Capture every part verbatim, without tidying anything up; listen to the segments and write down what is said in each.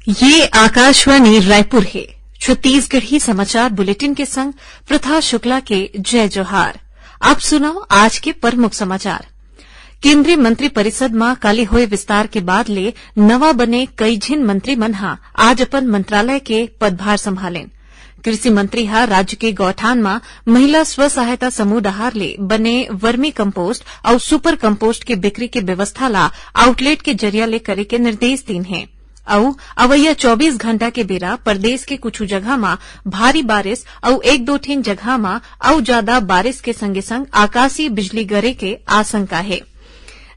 ये आकाशवाणी रायपुर हे। छत्तीसगढ़ी समाचार बुलेटिन के संग प्रथा शुक्ला के जय जोहार। अब सुनव आज के प्रमुख समाचार। केंद्रीय मंत्री परिषद म काली होए विस्तार के बाद ले नवा बने कई झिन मंत्री मन ह आज अपन मंत्रालय के पदभार संभालेन। कृषि मंत्री ह राज्य के गौठान म महिला स्व सहायता समूह डहार ले बने वर्मी कंपोस्ट अउ सुपर कंपोस्ट के बिक्री के व्यवस्था ला आउटलेट के जरिया ले करे के निर्देश दीन हे। अउ अवइया चौबीस घंटा के बेरा प्रदेश के कुछु जगह म भारी बारिश अउ एक दो ठिन जगह म अउ जादा बारिश के संगे संग आकाशीय बिजली गरे के आशंका हे।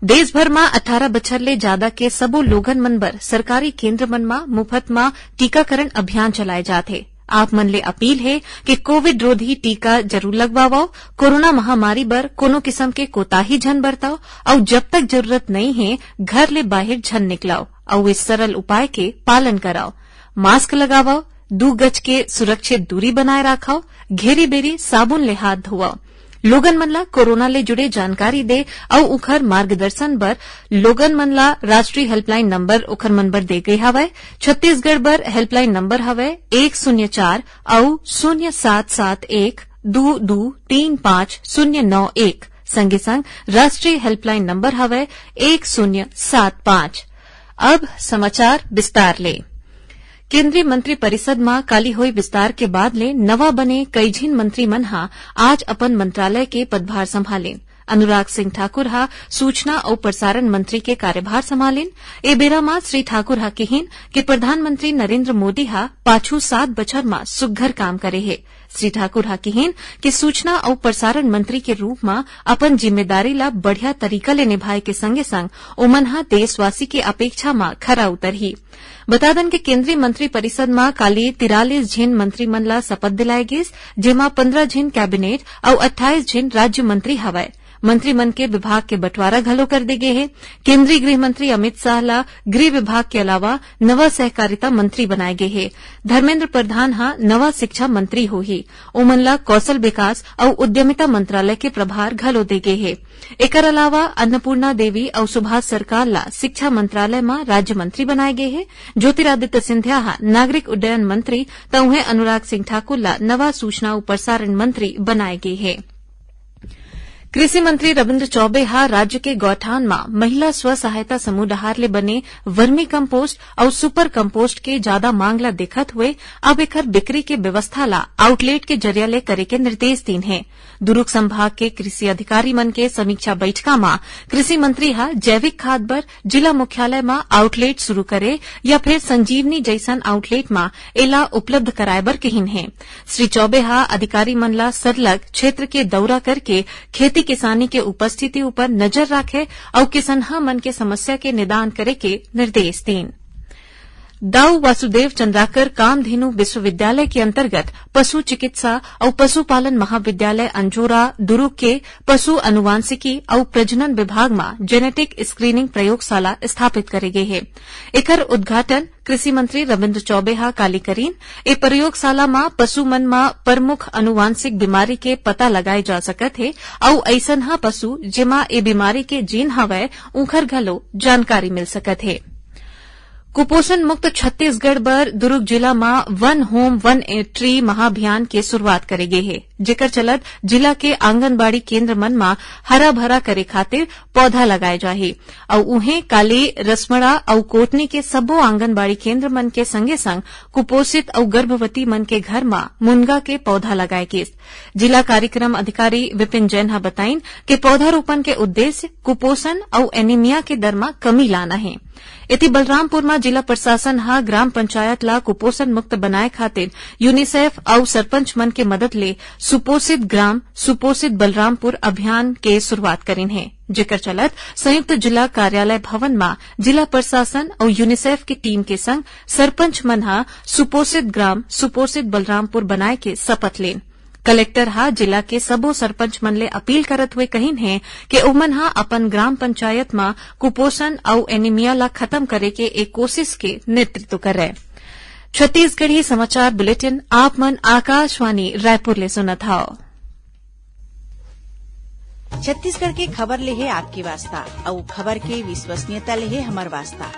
देश भर म अठारह बछर ले जादा के सबो लोगन मन बर सरकारी केंद्र मन म मुफत म टीकाकरण अभियान चलाए जात हे। आप मन ले अपील हे कि कोविड रोधी टीका जरूर लगवावव, कोरोना महामारी बर कोनो किसम के कोताही झन बरतव अउ जब तक जरूरत नइ हे, घर ले बाहिर झन निकलव अउ इस सरल उपाय के पालन करव। मास्क लगावव, दू गज के सुरक्षित दूरी बनाए राखव, घेरी बेरी साबुन ले हाथ धोवव। लोगन मन ला कोरोना ले जुड़े जानकारी दे अउ उखर मार्गदर्शन बर लोगन मन ला राष्ट्रीय हेल्पलाइन नंबर उखर मन बर दे गे हवय। छत्तीसगढ़ बर हेल्पलाइन नंबर हवय एक शून्य चार अउ शून्य सात सात एक दू दू तीन पाँच शून्य नौ एक। संगे संग राष्ट्रीय हेल्पलाइन नंबर हवय एक शून्य सात पाँच। अब समाचार विस्तार ले। केंद्रीय मंत्री परिषद म काली होई विस्तार के बाद ले नवा बने कई झिन मंत्री मन ह आज अपन मंत्रालय के पदभार संभालिन। अनुराग सिंह ठाकुर ह सूचना अउ प्रसारण मंत्री के कार्यभार संभालिन। ए बेरा म श्री ठाकुर ह किहिन कि प्रधानमंत्री नरेंद्र मोदी ह पाछू सात बछर म सुग्घर काम करे हे। श्री ठाकुर ह किहिन कि सूचना अउ प्रसारण मंत्री के रूप म अपन जिम्मेदारी ला बढ़िया तरीका ले निभाए के संगे संग ओमन ह देशवासी के अपेक्षा म खरा उतरही। बता दन कि केंद्रीय मंत्री परिषद म काली तिरालीस झिन मंत्री मन ला शपथ दिलाए गिस, जेमा पंद्रह झिन कैबिनेट अउ अट्ठाईस झिन राज्य मंत्री हवय। मंत्री मन के विभाग के बंटवारा घलो कर दे गे हे। केंद्रीय गृह मंत्री अमित शाह ला गृह विभाग के अलावा नवा सहकारिता मंत्री बनाए गे हे। धर्मेंद्र प्रधान ह नवा शिक्षा मंत्री होही। ओमन ला कौशल विकास अउ उद्यमिता मंत्रालय के प्रभार घलो दे गे हे। एकर अलावा अन्नपूर्णा देवी अउ सुभाष सरकार ला शिक्षा मंत्रालय म राज्य मंत्री बनाए गे हे। ज्योतिरादित्य सिंधिया ह नागरिक उड्डयन मंत्री, त उहें अनुराग सिंह ठाकुर ला नवा सूचना अउ प्रसारण मंत्री बनाए गे हे। कृषि मंत्री रविंद्र चौबे ह राज्य के गौठान म महिला स्व सहायता समूह डहार ले बने वर्मी कंपोस्ट अउ सुपर कंपोस्ट के जादा मांग ला देखत हुए अब एखर बिक्री के व्यवस्था ला आउटलेट के जरिया ले करे के निर्देश दीन हे। दुरूग संभाग के कृषि अधिकारी मन के समीक्षा बैठका म कृषि मंत्री ह जैविक खाद बर जिला मुख्यालय म आउटलेट शुरू करे या फिर संजीवनी जैसन आउटलेट म एला उपलब्ध कराए बर किहिन हे। श्री चौबे ह अधिकारी मन ला सरलग क्षेत्र के दौरा करके खेती किसानी के उपस्थिति ऊपर नजर राखे अउ किसनहा मन के समस्या के निदान करे के निर्देश दीन। दाऊ वासुदेव चंद्राकर कामधेनु विश्वविद्यालय के अंतर्गत पशु चिकित्सा अउ पशुपालन महाविद्यालय अंजोरा दुरूग के पशु अनुवांशिकी अउ प्रजनन विभाग म जेनेटिक स्क्रीनिंग प्रयोगशाला स्थापित करे गे हे। एखर उद्घाटन कृषि मंत्री रविंद्र चौबे ह काली करीन। ए प्रयोगशाला म पशु मन म प्रमुख अनुवांशिक बीमारी के पता लगाए जा सकत हे अउ अइसनहा पशु जेमा ए बीमारी के जीन हवय, उंखर घलो जानकारी मिल सकत हे। कुपोषण मुक्त छत्तीसगढ़ बर दुरूग जिला म वन होम वन ट्री महाअभियान के शुरुआत करे गे हे, जेकर चलत जिला के आंगनबाड़ी केंद्र मन म हरा भरा करे खातिर पौधा लगाए जाही। अउ उहें काली रसमड़ा अउ कोटनी के सब्बो आंगनबाड़ी केंद्र मन के संगे संग कुपोषित अउ गर्भवती मन के घर म मुनगा के पौधा लगाए गिस। जिला कार्यक्रम अधिकारी विपिन जैन ह बताइन कि पौधारोपण के उद्देश्य कुपोषण अउ एनीमिया के दर म कमी लाना हे। एती बलरामपुर म जिला प्रशासन ह ग्राम पंचायत ला कुपोषण मुक्त बनाए खातिर यूनिसेफ अउ सरपंच मन के मदद ले सुपोषित ग्राम सुपोषित बलरामपुर अभियान के शुरुआत करीन हे, जेकर चलत संयुक्त जिला कार्यालय भवन म जिला प्रशासन अउ यूनिसेफ के टीम के संग सरपंच मन ह सुपोषित ग्राम सुपोषित बलरामपुर बनाए के शपथ लेन। कलेक्टर ह जिला के सबो सरपंच मन ले अपील करत हुए कहिन हे कि ओमन ह अपन ग्राम पंचायत म कुपोषण अउ एनीमिया ला खत्म करे के एक कोशिश के नेतृत्व करय। छत्तीसगढ़ी समाचार बुलेटिन आप मन आकाशवाणी रायपुर ले सुनत हव। छत्तीसगढ़ के खबर ले हे आपके वास्ता, अउ खबर के विश्वसनीयता ले हे हमर वास्ता।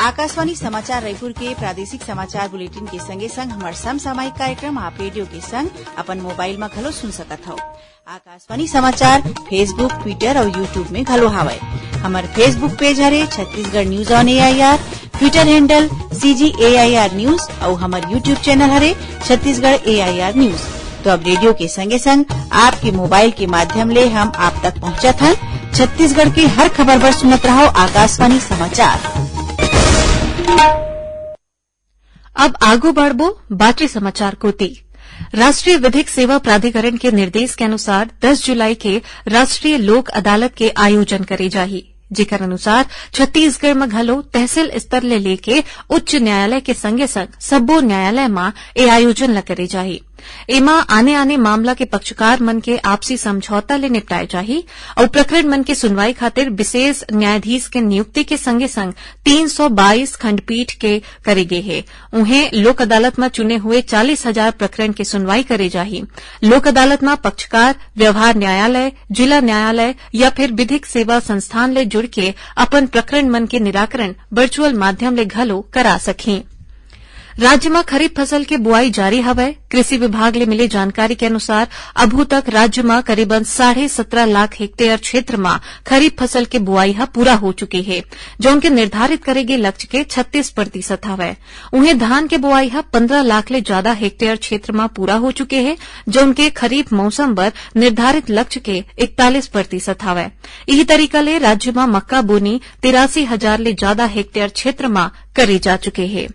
आकाशवाणी समाचार रायपुर के प्रादेशिक समाचार बुलेटिन के संगे संग हमर समसामयिक कार्यक्रम आप रेडियो के संग अपन मोबाइल म घलो सुन सकत हव। आकाशवाणी समाचार Facebook, Twitter अउ YouTube में घलो हावय। हमर Facebook पेज हरे Chhattisgarh news on AIR, Twitter handle CG AIR news अउ हमर YouTube चैनल हरे छत्तीसगढ़ एआईआर न्यूज। तो अब रेडियो के संगे संग आपके मोबाइल के माध्यम ले हम आप तक पहुंचत हन। छत्तीसगढ़ के हर खबर बर सुनत रहव आकाशवाणी समाचार। अब आगू बढ़बो बाकी समाचार कोति। राष्ट्रीय विधिक सेवा प्राधिकरण के निर्देश के अनुसार दस जुलाई के राष्ट्रीय लोक अदालत के आयोजन करे जाही, जेकर अनुसार छत्तीसगढ़ म घलो तहसील स्तर ले लेके उच्च न्यायालय के संगे संग सब्बो न्यायालय म ए आयोजन ल करे जाही। एमा आने-आने मामला के पक्षकार मन के आपसी समझौता ले निपटाए जाही अउ प्रकरण मन के सुनवाई खातिर विशेष न्यायाधीश के नियुक्ति के संगे संग तीन सौ बाईस खंडपीठ के करे गे हे। उहें, लोक अदालत म चुने हुए चालीस हजार प्रकरण के सुनवाई करे जाही। लोक अदालत म पक्षकार व्यवहार न्यायालय, जिला न्यायालय या फिर विधिक सेवा संस्थान ले जुड़ के अपन प्रकरण मन के निराकरण वर्चुअल माध्यम ले घलो करा सकही। राज्य म खरीफ फसल के बुआई जारी हवय। कृषि विभाग ले मिले जानकारी के अनुसार, अभू तक राज्य म करीबन साढ़े सत्रह लाख हेक्टेयर क्षेत्र म खरीफ फसल के बुआई ह पूरा हो चुके हे, जौन के निर्धारित करे गे लक्ष्य के छत्तीस प्रतिशत हवय। उहें, धान के बुआई ह पंद्रह लाख ले जादा हेक्टेयर क्षेत्र म पूरा हो चुके हे, जौन के खरीफ मौसम बर निर्धारित लक्ष्य के इकतालीस प्रतिशत हवय। इही तरीका ले राज्य म मक्का बोनी तिरासी हजार ले जादा हेक्टेयर क्षेत्र म करे जा चुके हे।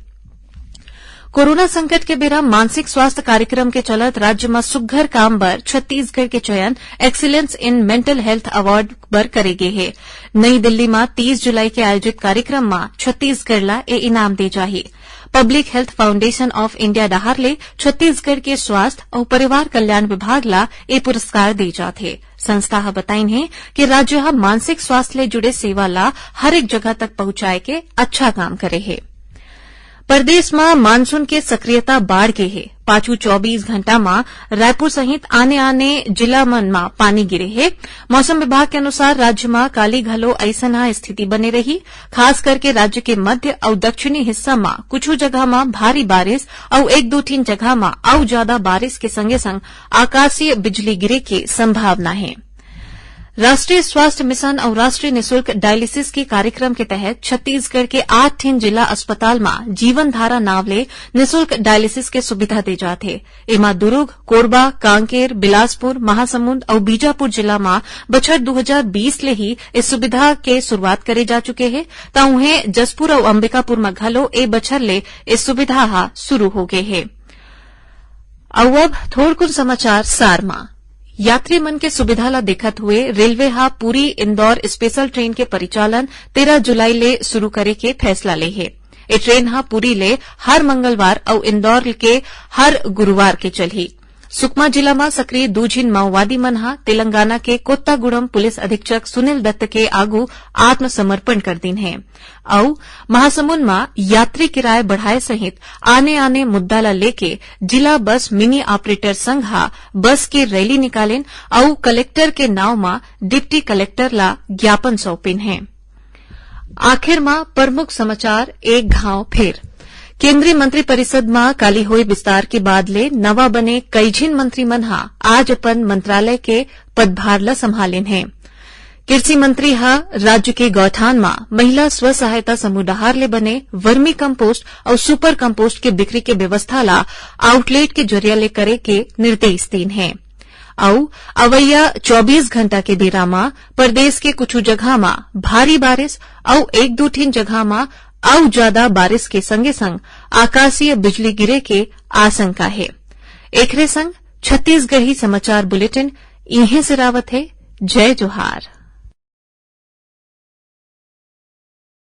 कोरोना संकट के बेरा मानसिक स्वास्थ्य कार्यक्रम के चलत राज्य म सुग्घर काम बर छत्तीसगढ़ के चयन Excellence in Mental Health Award बर करे गे हे। नई दिल्ली म तीस जुलाई के आयोजित कार्यक्रम म छत्तीसगढ़ ला ए इनाम दे जाही। Public Health Foundation of India डहार ले छत्तीसगढ़ के स्वास्थ्य अउ परिवार कल्याण विभाग ला ए पुरस्कार दे जाथे। संस्था ह बताइन हे कि राज्य ह मानसिक स्वास्थ्य ले जुड़े सेवा ला हर एक जगह तक पहुंचाए के अच्छा काम करे हे। प्रदेश म मानसून के सक्रियता बाढ़ गे हे। पाछू चौबीस घंटा म रायपुर सहित आने-आने जिला मन म पानी गिरे हे। मौसम विभाग के अनुसार राज्य म काली घलो अइसन ह स्थिति बने रही। खास करके राज्य के मध्य अउ दक्षिणी हिस्सा म कुछु जगह म भारी बारिश अउ एक दू ठिन जगह म अउ जादा बारिश के संगे संग आकाशीय बिजली गिरे के संभावना हे। राष्ट्रीय स्वास्थ्य मिशन अउ राष्ट्रीय निशुल्क डायलिसिस के कार्यक्रम के तहत छत्तीसगढ़ के आठ ठिन जिला अस्पताल म जीवन धारा नाव ले निशुल्क डायलिसिस के सुविधा दे जात हे। एमा दुरूग, कोरबा, कांकेर, बिलासपुर, महासमुंद अउ बीजापुर जिला म बछर दू हजार बीस ले ही ए सुविधा के शुरुआत करे जा चुके हे, त उहें जशपुर अउ अंबिकापुर म घलो ए बछर ले ए सुविधा ह शुरू हो गे हे। अउ अब थोड़कुन समाचार सार म। यात्री मन के सुविधा ला देखत हुए रेलवे ह पुरी इंदौर स्पेशल ट्रेन के परिचालन तेरह जुलाई ले शुरू करे के फैसला ले हे। ए ट्रेन ह पुरी ले हर मंगलवार अउ इंदौर के हर गुरुवार के चलही। सुकमा जिला म सक्रिय दू झिन माओवादी मन ह तेलंगाना के कोत्तागुड़म पुलिस अधीक्षक सुनील दत्त के आगू आत्मसमर्पण कर दीन हे। अउ महासमुंद म यात्री किराया बढ़ाए सहित आने-आने मुद्दा ला लेके जिला बस मिनी ऑपरेटर संघ ह बस के रैली निकालिन अउ कलेक्टर के नांव म डिप्टी कलेक्टर ला ज्ञापन सौंपिन हे। आखिर म प्रमुख समाचार एक घांव फेर। केंद्रीय मंत्रिपरिषद म काली होए विस्तार के बाद ले नवा बने कई झिन मंत्री मन ह आज अपन मंत्रालय के पदभार ल संभालिन हे। कृषि मंत्री ह राज्य के गौठान म महिला स्व सहायता समूह डहार ले बने वर्मी कंपोस्ट अउ सुपर कंपोस्ट के बिक्री के व्यवस्था ला आउटलेट के जरिया ले करे के निर्देश दीन हे। अउ अवइया चौबीस घंटा के बेरा म प्रदेश के कुछु जगह म भारी बारिश अउ एक दू ठिन जगह म अउ जादा बारिश के संगे संग आकाशीय बिजली गिरे के आशंका हे। एखरे संग छत्तीसगढ़ी समाचार बुलेटिन इहें सिरावत हे। जय जोहार।